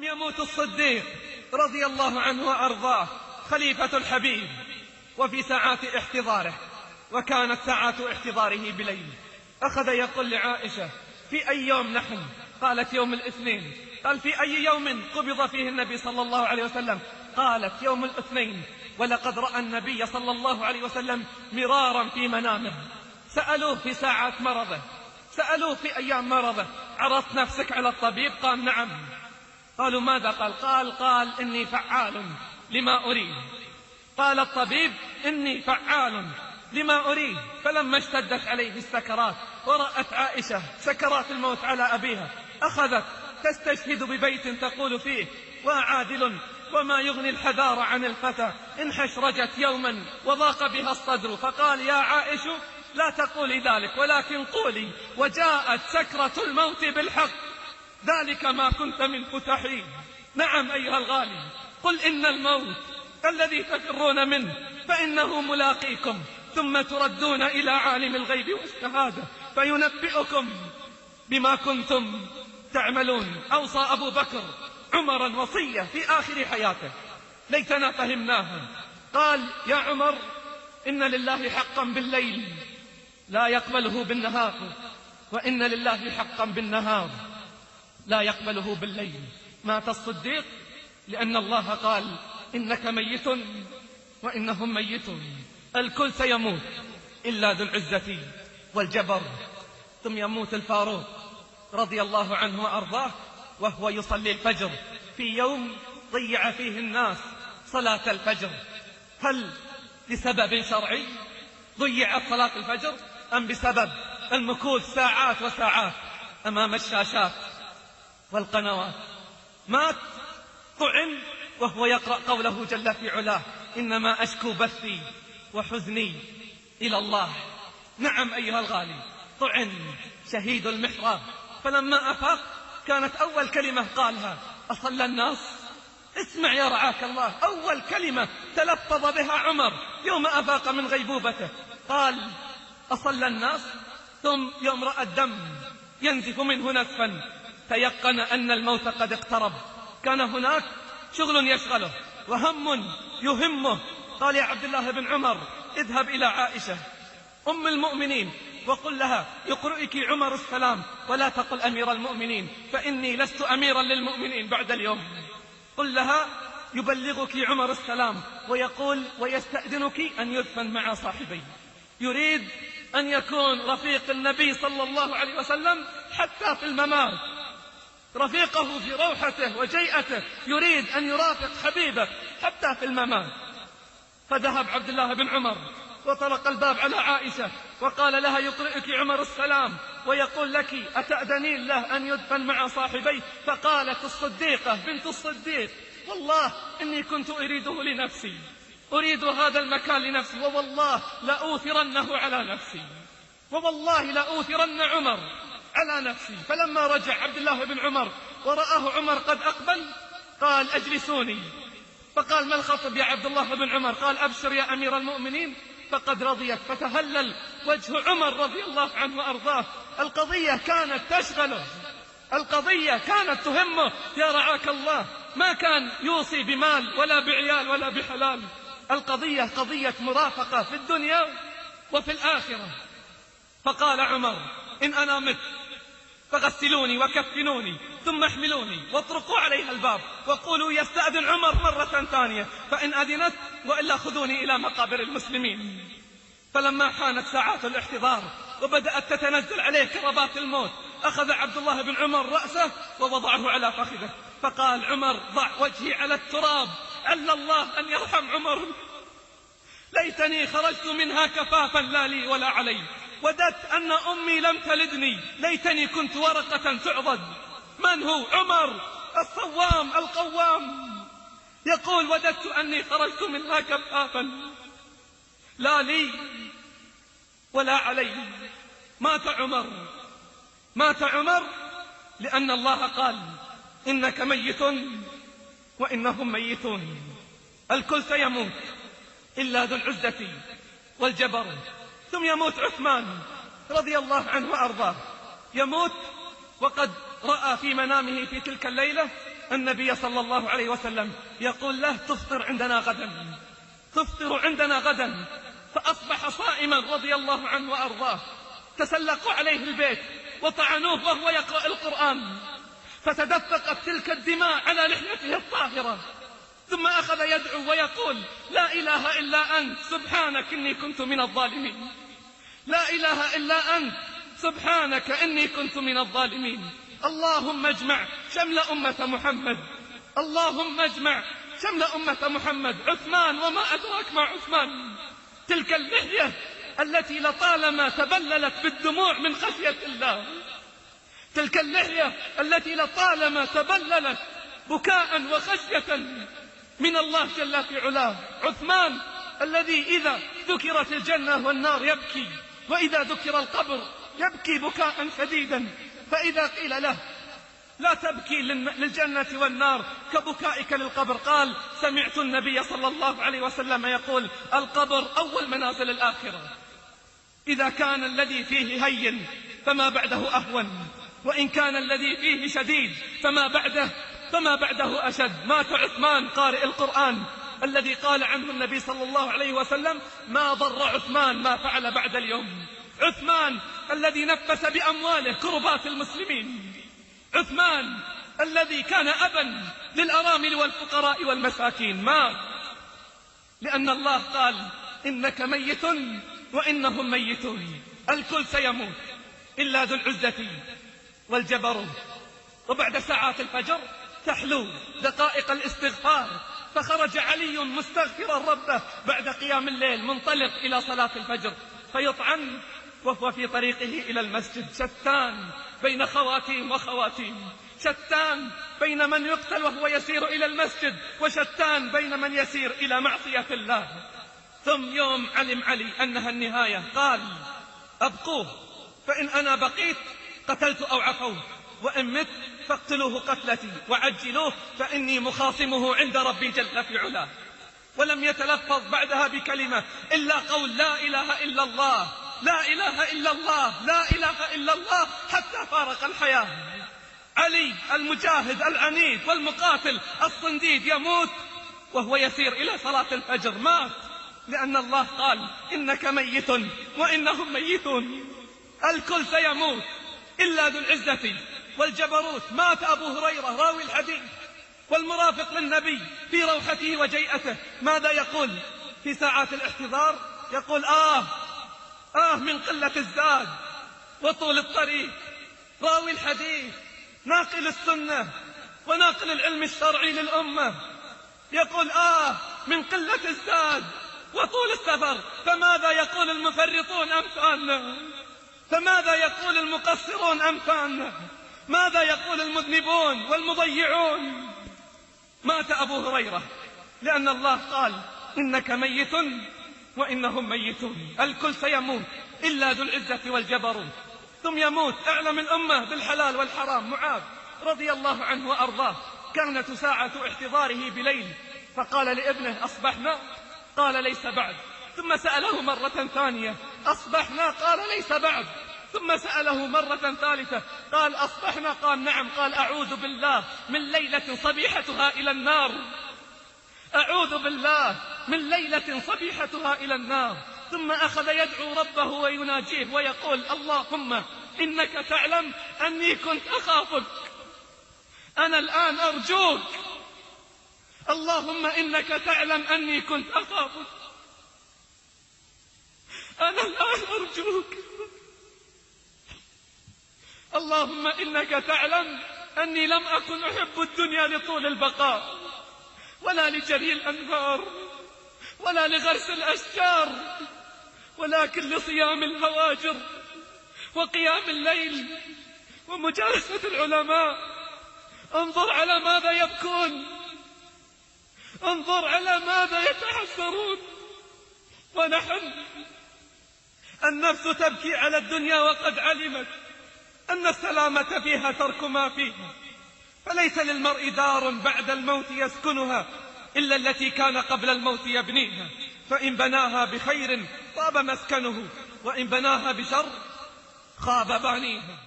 يموت الصديق رضي الله عنه وأرضاه خليفة الحبيب، وفي ساعات احتضاره، وكانت ساعات احتضاره بليل، أخذ يقول لعائشة: في أي يوم نحن؟ قالت: يوم الاثنين. قال: في أي يوم قبض فيه النبي صلى الله عليه وسلم؟ قالت: يوم الاثنين. ولقد رأى النبي صلى الله عليه وسلم مرارا في منامه. سألوه في ساعات مرضه، سألوه في أيام مرضه: عرضت نفسك على الطبيب؟ قال: نعم. قالوا: ماذا قال؟ قال: إني فعال لما أريد. قال الطبيب: إني فعال لما أريد. فلما اشتدت عليه السكرات ورأت عائشة سكرات الموت على أبيها، أخذت تستشهد ببيت تقول فيه: وعادل وما يغني الحذار عن الفتى إن حشرجت يوما وضاق بها الصدر. فقال: يا عائش، لا تقولي ذلك، ولكن قولي: وجاءت سكرة الموت بالحق، ذلك ما كنت منه تحيد. نعم أيها الغالي، قل إن الموت الذي تفرون منه فإنه ملاقيكم، ثم تردون إلى عالم الغيب والشهادة فينبئكم بما كنتم تعملون. أوصى أبو بكر عمرا وصية في آخر حياته، ليتنا فهمناها. قال: يا عمر، إن لله حقا بالليل لا يقبله بالنهار، وإن لله حقا بالنهار لا يقبله بالليل. مات الصديق لأن الله قال: إنك ميت وإنهم ميتون. الكل سيموت إلا ذو العزة والجبر. ثم يموت الفاروق رضي الله عنه وأرضاه وهو يصلي الفجر في يوم ضيع فيه الناس صلاة الفجر. هل بسبب شرعي ضيعت صلاة الفجر، أم بسبب المكوث ساعات وساعات أمام الشاشات والقنوات؟ مات، طعن وهو يقرأ قوله جل في علاه: إنما أشكو بثي وحزني إلى الله. نعم أيها الغالي، طعن شهيد المحراب. فلما أفاق كانت أول كلمة قالها: أصلى الناس؟ اسمع يا رعاك الله، أول كلمة تلفظ بها عمر يوم أفاق من غيبوبته، قال: أصلى الناس؟ ثم يوم رأى الدم ينزف منه نزفا تيقن أن الموت قد اقترب. كان هناك شغل يشغله وهم يهمه. قال: يا عبد الله بن عمر، اذهب إلى عائشة أم المؤمنين وقل لها يقرئك عمر السلام، ولا تقل أمير المؤمنين، فإني لست أميرا للمؤمنين بعد اليوم. قل لها يبلغك عمر السلام ويقول ويستأذنك أن يدفن مع صاحبي. يريد أن يكون رفيق النبي صلى الله عليه وسلم حتى في الممات، رفيقه في روحته وجيئته، يريد أن يرافق حبيبه حتى في الممات. فذهب عبد الله بن عمر وطرق الباب على عائشة وقال لها: يقرئك عمر السلام ويقول لك أتأذنين له أن يدفن مع صاحبيه؟ فقالت الصديقة بنت الصديق: والله إني كنت أريده لنفسي، أريد هذا المكان لنفسي، ووالله لأوثرنه على نفسي، ووالله لأوثرن عمر على نفسي. فلما رجع عبد الله بن عمر ورآه عمر قد أقبل قال: أجلسوني. فقال: ما الخطب يا عبد الله بن عمر؟ قال: أبشر يا أمير المؤمنين فقد رضيت. فتهلل وجه عمر رضي الله عنه وأرضاه. القضية كانت تشغله، القضية كانت تهمه يا رعاك الله، ما كان يوصي بمال ولا بعيال ولا بحلال. القضية قضية مرافقة في الدنيا وفي الآخرة. فقال عمر: إن أنا مت فغسلوني وكفنوني ثم احملوني واطرقوا عليها الباب وقولوا يستأذن عمر مرة ثانية، فإن أذنت وإلا خذوني إلى مقابر المسلمين. فلما حانت ساعات الاحتضار وبدأت تتنزل عليه كربات الموت، أخذ عبد الله بن عمر رأسه ووضعه على فخذه، فقال عمر: ضع وجهي على التراب، عل الله أن يرحم عمر، ليتني خرجت منها كفافا لا لي ولا علي، وددت أن أمي لم تلدني، ليتني كنت ورقة تعضد. من هو؟ عمر الصوام القوام، يقول: وددت أني خرجت منها كفافا لا لي ولا علي. مات عمر، مات عمر لأن الله قال: إنك ميت وإنهم ميتون. الكل سيموت إلا ذو العزة والجبر. ثم يموت عثمان رضي الله عنه وأرضاه، يموت وقد رأى في منامه في تلك الليلة النبي صلى الله عليه وسلم يقول له تفطر عندنا غدا، تفطر عندنا غدا. فأصبح صائما رضي الله عنه وأرضاه. تسلقوا عليه البيت وطعنوه وهو يقرأ القرآن، فتدفقت تلك الدماء على لحيته الطاهرة. ثم أخذ يدعو ويقول لا إله إلا أنت سبحانك إني كنت من الظالمين، لا إله إلا أنت سبحانك إني كنت من الظالمين. اللهم اجمع شمل أمة محمد، اللهم اجمع شمل أمة محمد. عثمان، وما أدراك ما عثمان، تلك اللحية التي لطالما تبللت بالدموع من خشية الله، تلك اللحية التي لطالما تبللت بكاء وخشية من الله جل في علاه. عثمان الذي إذا ذكرت الجنة والنار يبكي، وإذا ذكر القبر يبكي بكاء شديدا. فإذا قيل له لا تبكي للجنة والنار كبكائك للقبر، قال سمعت النبي صلى الله عليه وسلم يقول القبر أول منازل الآخرة. إذا كان الذي فيه هين فما بعده أهون، وإن كان الذي فيه شديد فما بعده أشد. مات عثمان قارئ القرآن الذي قال عنه النبي صلى الله عليه وسلم ما ضر عثمان ما فعل بعد اليوم. عثمان الذي نفس بأمواله كربات المسلمين، عثمان الذي كان أبا للأرامل والفقراء والمساكين، مات لأن الله قال إنك ميت وإنهم ميتون. الكل سيموت إلا ذو العزة والجبروت. وبعد ساعات الفجر تحلو دقائق الاستغفار، فخرج علي مستغفرا ربه بعد قيام الليل منطلق إلى صلاة الفجر، فيطعن وهو في طريقه إلى المسجد. شتان بين خواتيم وخواتيم، شتان بين من يقتل وهو يسير إلى المسجد، وشتان بين من يسير إلى معصية الله. ثم يوم علم علي أنها النهاية قال أبقوه، فإن أنا بقيت قتلت أو عفوت، وإن مت فاقتلوه قتلتي وعجلوه فإني مخاصمه عند ربي جل في علاه. ولم يتلفظ بعدها بكلمة إلا قول لا إله إلا الله، لا إله إلا الله، لا إله إلا الله، حتى فارق الحياة. علي المجاهد العنيد والمقاتل الصنديد يموت وهو يسير إلى صلاة الفجر، مات لأن الله قال إنك ميت وإنهم ميتون. الكل سيموت إلا ذو العزة والجبروت. مات أبو هريرة راوي الحديث والمرافق للنبي في روحته وجيئته. ماذا يقول في ساعات الاحتضار؟ يقول من قلة الزاد وطول الطريق. راوي الحديث ناقل السنة وناقل العلم الشرعي للأمة يقول من قلة الزاد وطول السفر. فماذا يقول المفرطون أمثالنا؟ فماذا يقول المقصرون أمثالنا؟ ماذا يقول المذنبون والمضيعون؟ مات أبو هريرة لأن الله قال إنك ميت وإنهم ميتون. الكل سيموت إلا ذو العزة والجبروت. ثم يموت أعلم الأمة بالحلال والحرام معاذ رضي الله عنه وأرضاه. كانت ساعة احتضاره بليل، فقال لابنه أصبحنا؟ قال ليس بعد. ثم سأله مرة ثانية أصبحنا؟ قال ليس بعد. ثم سأله مرة ثالثة قال أصبحنا؟ قال نعم. قال أعوذ بالله من ليلة صبيحتها إلى النار، أعوذ بالله من ليلة صبيحتها إلى النار. ثم أخذ يدعو ربه ويناجيه ويقول اللهم إنك تعلم أني كنت أخافك، أنا الآن أرجوك، اللهم إنك تعلم أني كنت أخافك، أنا الآن أرجوك، اللهم إنك تعلم أني لم أكن أحب الدنيا لطول البقاء ولا لجري الأنهار ولا لغرس الأشجار، ولكن لصيام الهواجر وقيام الليل ومجالسة العلماء. انظر على ماذا يبكون، انظر على ماذا يتحسرون. ونحن النفس تبكي على الدنيا وقد علمت أن السلامة فيها ترك ما فيها، فليس للمرء دار بعد الموت يسكنها إلا التي كان قبل الموت يبنيها، فإن بناها بخير طاب مسكنه وإن بناها بشر خاب بانيها.